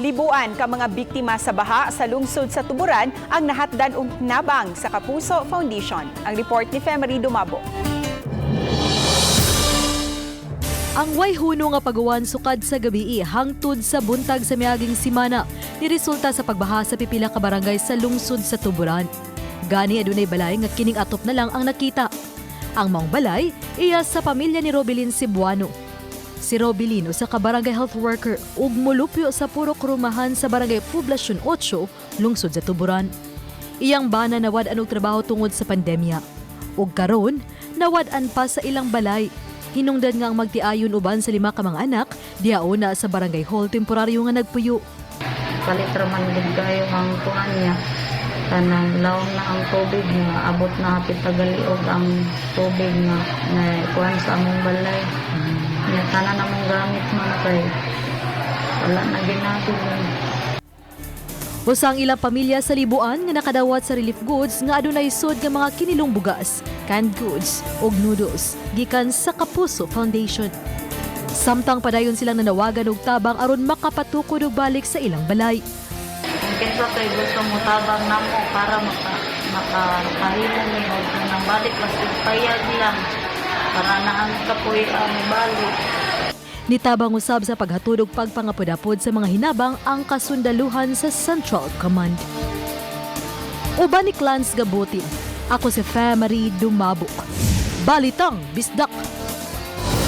Libuan ka mga biktima sa baha sa lungsod sa Tuburan ang nahatdan og nabang sa Kapuso Foundation. Ang report ni Femery Dumabo. Ang way huno nga paguwan sukad sa gabii hangtod sa buntag sa miaging simana niresulta sa pagbaha sa pipila ka barangay sa lungsod sa Tuburan. Gani adunay balay nga kining atop na lang ang nakita. Ang maong balay iya sa pamilya ni Robilin Cebuano. Si Robilin usa ka barangay health worker ug molupyo sa Purok Rumahan sa Barangay Poblacion 8, lungsod sa Tuburan. Iyang bana nawad-an og trabaho tungod sa pandemya. Ug karon, nawad-an pa sa ilang balay. Hinungdan nga ang magtiayon uban sa lima ka mga anak, dihauna sa barangay hall temporaryo nga nagpuyo. Palit ra man gud kayo ang kuan niya, kanang lawom na ang tubig nga abot na hapit tagaliog ang tubig nga na kuan sa among balay niya. Tanan among gamit man kay wala na ginagod. Usa ang ilang pamilya sa libuan nga nakadawat sa relief goods nga adunay sud nga mga kinilong bugas, canned goods ug noodles gikan sa Kapuso Foundation. Samtang padayon silang nanawagan og tabang aron makapatukod og balik sa ilang balay. Kung kinsa kay gusto mo tabang namo para maka makahimo mi og kanang balik, mas payag lang para naa mi kapoy ang balik. Nitabang usab sa paghatod og pagpangapudapod sa mga hinabang ang kasundaluhan sa Central Command. Uban ni Clans Gabutin, ako si Femery Dumabok. Balitang Bisdak!